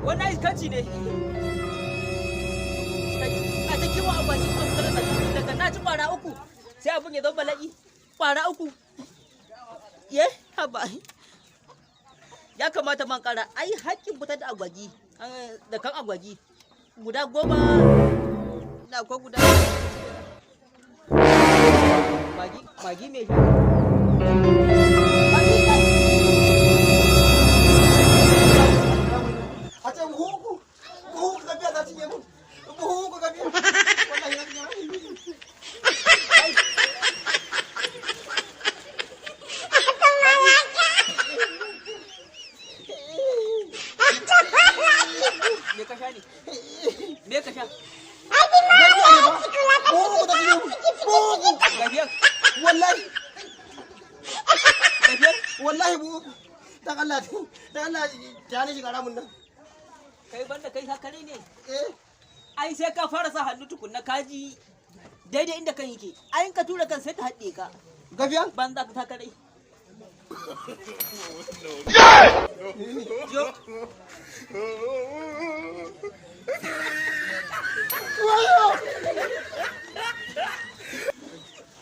Wannan iskanci ne. A ta kiwo a bakin kwamfutar da daga na ci kwara uku sai abin ya zama bala'i. Kwara uku. Ye, haba. Ya kamata man kara ai haƙƙin fitar da agwagi da kan agwagi guda 10 na ko guda magi magi mai sha magi kai. A ce buhu uku, buhu uku gafiya ta cinye mun. Buhu uku gafiya. Wallahi na cinye mun. Me ka sha ne? Me ka sha? Gafiya ne ba. Buhu uku ta cinye mun. Buhu uku. Gafiyar? Wallahi. Gafiyar? Wallahi buhu uku. Dan Allah, dan Allah, ta ne shiga ramin nan. Kai banda kai sakare ne. Eh. Ai sai ka fara sa hannu tukunna kaji daidai inda kan yake. Ai in ka tura kan sai ta haɗe ka. Gafiya? Banza ka sakare. Yo. Wayo!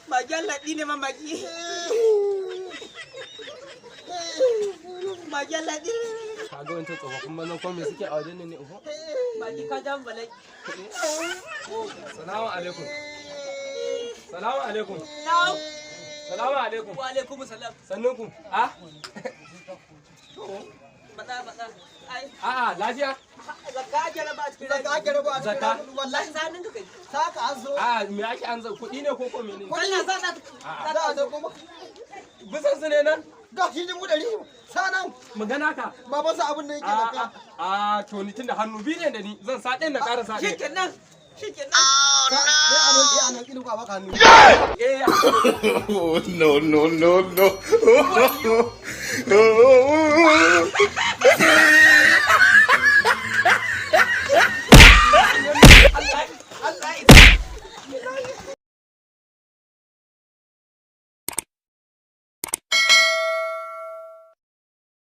Magi Allah ɗine ma magi. Magi Allah ɗine. Ka ga wancan tsofaffin mazan ko me suke a wajen nan ne, oho? Magi ka ja mu bala'i. Salamu alaikum. Salamu alaikum. Na'am. Salamu alaikum. Wa alaikum salam. Sannun ku. Ah? Matsa matsa. Ai A'a, lafiya? Zakka ake raba a cikin Zakka ake raba a cikin Zakka? ramin, wallahi. Sanin ka kai. Saka an zo. A'a, me ake an kuɗi ne ko ko menene? Kana sa na Za a zo kuma. Bisan su ne nan? Ga shi 100,000. Sanan. Magana ka. Baban sa abin da yake zakka. A to ni tunda hannu biyu ne da ni zan sa ɗayan na ƙara sa ɗaya. Shikenan. Shikenan. Sai a nan, sai a nan kilo ba baka hannu. Eh, No, no, no, no.